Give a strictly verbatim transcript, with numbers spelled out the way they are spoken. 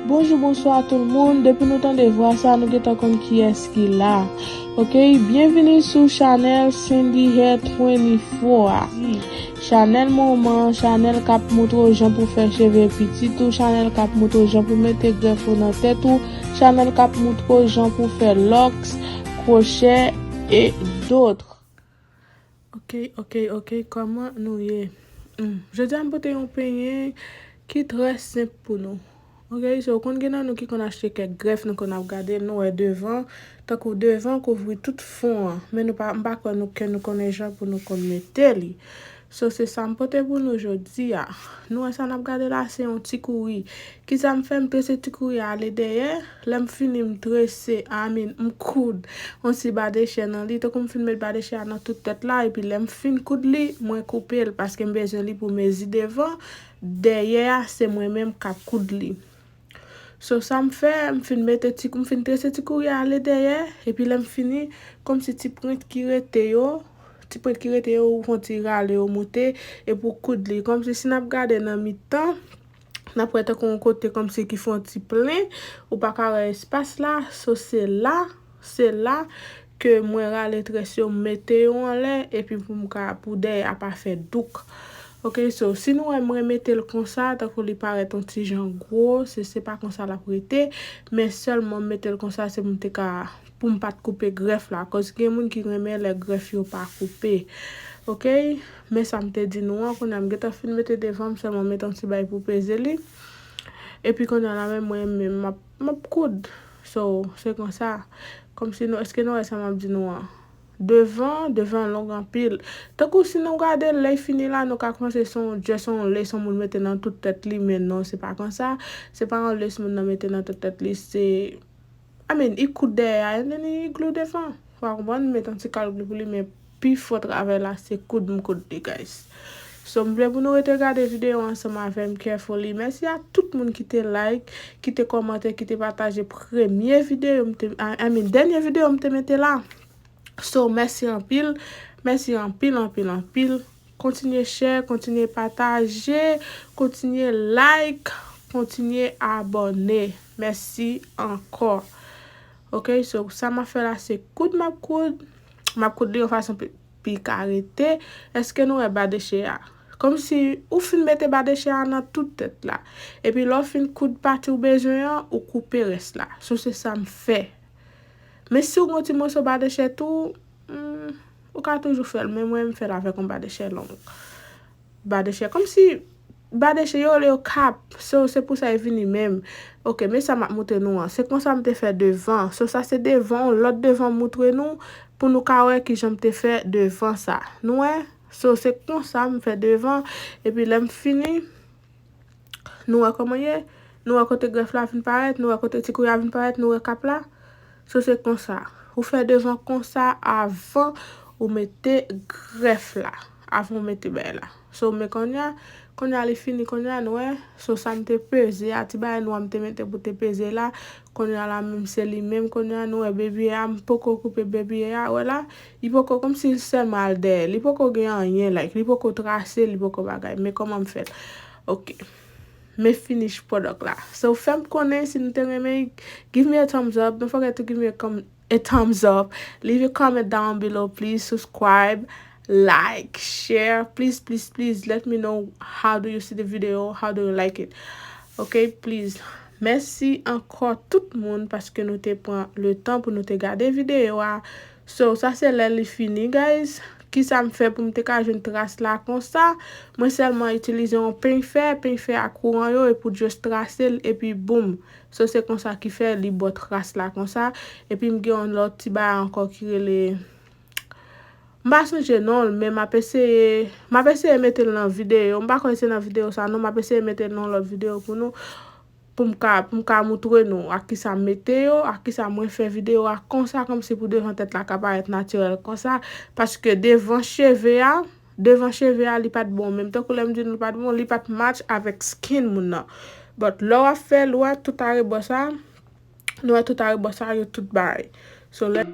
Bonjou, bonswa tout moun. Depi nou tande vwa sa, nou gentan konn kiyès ki la. Ok, byenvini sou chanèl Cindy Hair twenty-four a. Chanèl manman, chanèl k ap moutre w jan pou fè cheve pitit ou, chanèl k ap moutre w jan pou mete grèf ou nan tèt ou, chanèl k ap moutre w jan pou fè lòks, kwochè, e dòt. Ok, ok, ok, kòman nou ye? Hmm, jodi a m pote yon penyen ki trè senp pou nou. Ok, so konn gen nan nou ki konn achte kèk grèf, nou konn ap gade l, nou wè devan, tankou devan kouvri tout fon an, men nou pa, m pa kwè nou, ke nou konnen jan pou nou konn mete li. So se sa m pote pou nou jodi a. Nou wè sa n ap gade la, se yon ti kouri. Kisa m fè? M trese ti kouri a ale dèyè. Lè m fini, m trese, I mean, m koud yon ti badechè nan li. Tankou m fin met badechè a nan tout tèt la, epi lè m fin koud li, mwen koupe l, paske m bezwen li pou mezi devan. Dèyè a, se mwen menm k ap koud li. So sa m fè, m fin mete ti, m fin trese ti kouri a ale dèyè, epi lè m fini, kòmsi ti pwent ki rete yo, ti pwent ki rete yo, ou fè yon ti rale yo moute, epi w koud li. Kòmsi si n ap gade nan mitan, n ap wè tankou yon kote kòmsi ki fè yon ti plen, ou pa ka wè espas la, so se la, se la ke mwen rale très yo, m mete yo anlè, epi pou m ka, pou dèyè a pa fè douk. Ok, so, si nou wè mwen mete l konsa, tankou li parèt yon ti jan gwo, se, se pa konsa l ap rete, men sèlman m mete l konsa, se pou m te ka, pou m pa t koupe grèf la, kòz gen moun ki renmen lè grèf yo pa koupe. Ok, men sa m te di nou an, kounye a m gentan fin mete devan, m sèlman mete yon ti bagay pou peze li. Epi kounye a la menm mwen menm, m ap, m ap koud. So, se konsa. Kòmsi nou, èske nou wè sa m ap di nou an? Devan, devan long anpil. Tankou si nou gade l, lè l fini la, nou ka panse se yon, just yon lès yon moun mete nan tout tèt li, men non, se pa konsa. Se pa yon lès moun nan mete nan tout tèt li, se, I mean, li koud dèyè a, and then li glou devan. Ou pa konprann, m met yon ti kal glou pou li, men pi fò travay la, se koud m koud li, guys. So, m vle pou nou rete gade videyo ansanm avè m carefully. Mèsi a tout moun ki te like, ki te kòmante, ki te pataje premye videyo m te, I, I mean, dènye videyo m te mete la. So, mèsi anpil. Mèsi anpil, anpil, anpil. Kontinye share, kontinye pataje, kontinye like, kontinye abòne. Mèsi ankò. Ok, so sa m ap fè la, se koud m ap koud. M ap koud li yon fason pi, pi ka rete. Èske nou wè badechè a? Kòmsi ou fin mete badechè a nan tout tèt la. Epi lè w fin koud pati w bezwen an, ou koupe rès la. So se sa m fè. Men si w gen yon ti moso badechè tou, hmm, ou ka toujou fè l. Men mwen, m fè l avèk yon badechè long. Badechè, kòmsi badechè yo rele yo kap. So, se pou sa e vini menm. Ok, men sa m ap moutre nou an. Se konsa m te fè devan. So, sa se devan, yon lòt devan m moutre nou, pou nou ka wè kijan m te fè devan sa. Nou wè? So, se konsa m fè devan. Epi lè m fini, nou wè kòman ye? Nou wè kote grèf la vin parèt, nou wè kote ti kouri a vin parèt, nou wè kap la? So, se konsa. Ou fè devan konsa avan ou mete grèf la. Avan ou mete bagay la. So, men kounye a, kounye a li fini, kounye a nou wè. So, sa m te peze a, ti bagay nwa m te mete pou te peze la. Kounye a la menm se li menm, kounye a nou wè baby hair a, m poko koupe baby hair a, wè la. Li poko, kòmsi l sèlman al dèyè. Li poko gen anyen, like, li poko trase, li poko bagay. Men kòman m fè l? Ok. Men finish product la. So, fè m konnen si nou te renmen, give me a thumbs up. Don't forget to give me a, com- a thumbs up. Leave a comment down below, please. Subscribe, like, share. Please, please, please let me know how do you see the video, how do you like it. Ok, please. Mèsi ankò tout moun paske nou te pran le tan pou nou te gade videyo a. So, sa se lè li fini, guys. Kisa m fè pou m te ka jwenn tras la konsa? Mwen sèlman itilize yon peny fè, peny fè a kouran yo, epi w just trase l, epi boum. So, se konsa ki fè li ba w tras la konsa. Epi m gen yon lòt ti bagay ankò ki rele, m pa sonje non l, men m ap eseye, m ap eseye mete l nan videyo. M pa kwè se nan videyo sa non, m ap eseye mete l nan yon lòt videyo pou nou. Pou m ka, pou m ka moutre nou ak kisa m mete yo, ak kisa mwen fè videyo a konsa, kòmsi pou devan tèt la ka parèt natirèl konsa, paske devan cheve a, devan cheve a, li pa t bon, menm tankou lè m di nou li pa t bon, li pa t match avèk skin moun nan. But lè w ap fè l, ou wè tout arebò sa, nou wè tout arebò sa, yo tout bay. So, lè